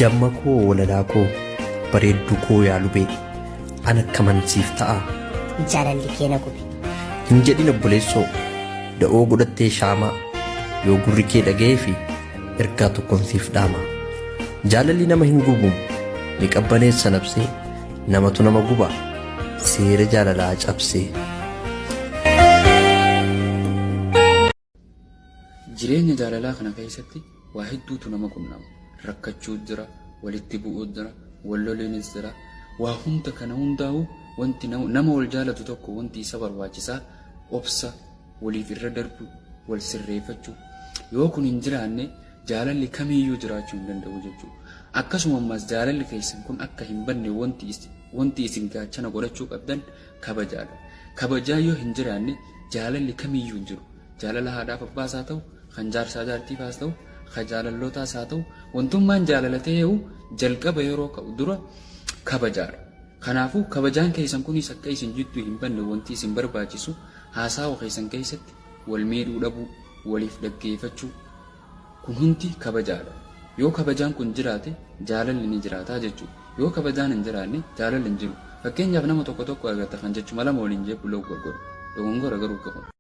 Damma koo walalaa koo bareedduu koo yaa lubee an akkaman siif ta'aa. Jaalalli kee na gube. Hin jedhin obboleessoo da'oo godhattee shaamaa yoo gurri kee dhaga'ee fi ergaa tokkon siif dhaama. Jaalalli nama hin gubu ni qabbaneessa nabsee namatu nama guba seera jaalalaa cabsee. Jireenya jaalalaa kana keessatti waa hedduutu nama qunnama. Rakkachuu jira, walitti bu'uu jira, wal loluunis jira. Waa hunda kana hundaa'u wanti nama wal jaalatu tokko wanti isa barbaachisaa obsa, waliif irra darbu, wal sirreeffachuu. Yoo kun hin jiraanne jaalalli kamiiyyuu jiraachuu hin danda'u jechuudha. Akkasuma ammas jaalalli keessan kun akka hin badne wanti isin gaachana godhachuu qabdan kabajaadha. Kabajaa yoo hin jiraanne jaalalli kamiiyyuu hin jiru. Jaalala haadhaaf abbaas haa ta'u, kan jaarsaa jaartiifaas ta'u, kan jaalallootaas haa ta'u, wantummaan jaalala ta'eehu jalqaba yeroo ka'u dura kabajaadha. Kanaafuu kabajaan keessan kunis akka isin jidduu hin banne wanti isin barbaachisu haasaawa keessan keessatti wal miidhuu dhabuu, waliif dhaggeeffachuu, kun hundi kabajaadha. Yoo kabajaan kun jiraate jaalalli ni jiraata jechuudha. Yoo kabajaan hin jiraanne jaalalli hin jiru. Fakkeenyaaf nama tokko tokko agarta kan jechuma lama waliin jee block wal godhu. Dogongora garuu kun.